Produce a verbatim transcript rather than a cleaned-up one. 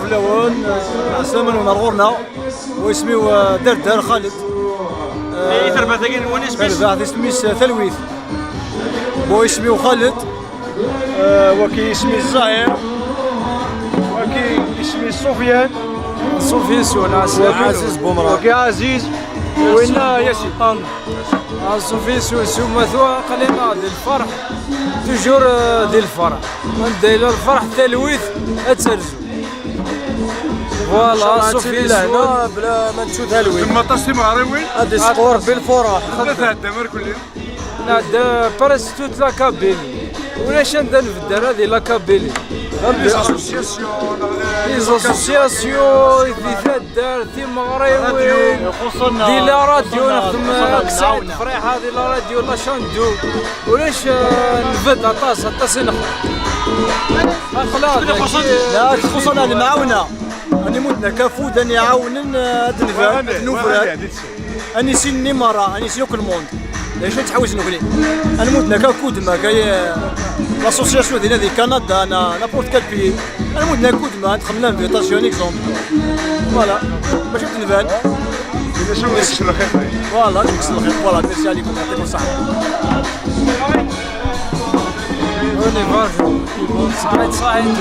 Fell-awen, ɛeslama-nwen ar ɣur-neɣ. Wa isem-iw, eh, Derdar Xaled. Eh, i terbaɛt-agi-nwen isem-is? Tarbaɛt isem-is, eh, Talwit. Wa isem-iw Xaled. Eh, waki isem-is Zahir. Waki isem-is Sufyan. Sufyan Sufyan, Ɛziz Bumran. Waki Ɛziz. Winna Yasin. Anṣuf Yasuɛ s umatu, aql-aneɣ di lferḥ, toujours, euh, di lferḥ. Anda yella lferḥ, talwit ad terzu. Voilà, Anṣuf Yasuɛ. Bla ma nettu talwit. Tma aṭas timeɣriwin. Ad isqur bil furuḥ. Anda tɛeddam irkelli? Nɛedda presque toute la Kabylie. Ulac anda nbedd ara di la Kabylie. Les associations, les associations, di taddart, timeɣriwin, di la radio, nexdem aksayen tefriḥa di la radio, la chaîne deux. Ulac, eh, nbedd aṭas, aṭas i nexdem. Aql-aɣ dagi. La, txuṣṣ lemɛawna. Ad nmudden akka afud, ad n-iɛawnen, eh, ad nban, ad nufrar. Ad nissin-nni merra, ad nissin akk lmund. D acu i ttḥewwisen nekkni? Ad nmudden akka akk udem, akka, eh, l'association dinna di Canada, na n'importe quel pays. Ad nmudden akka udem, ad nxemmel l'invitation, exemple. Voilà. Bac ad nban. Voilà, kkes lxir. Voilà, merci عليكم، يعطيكم الصحة. On est vingt jours. صحيت، صحيت.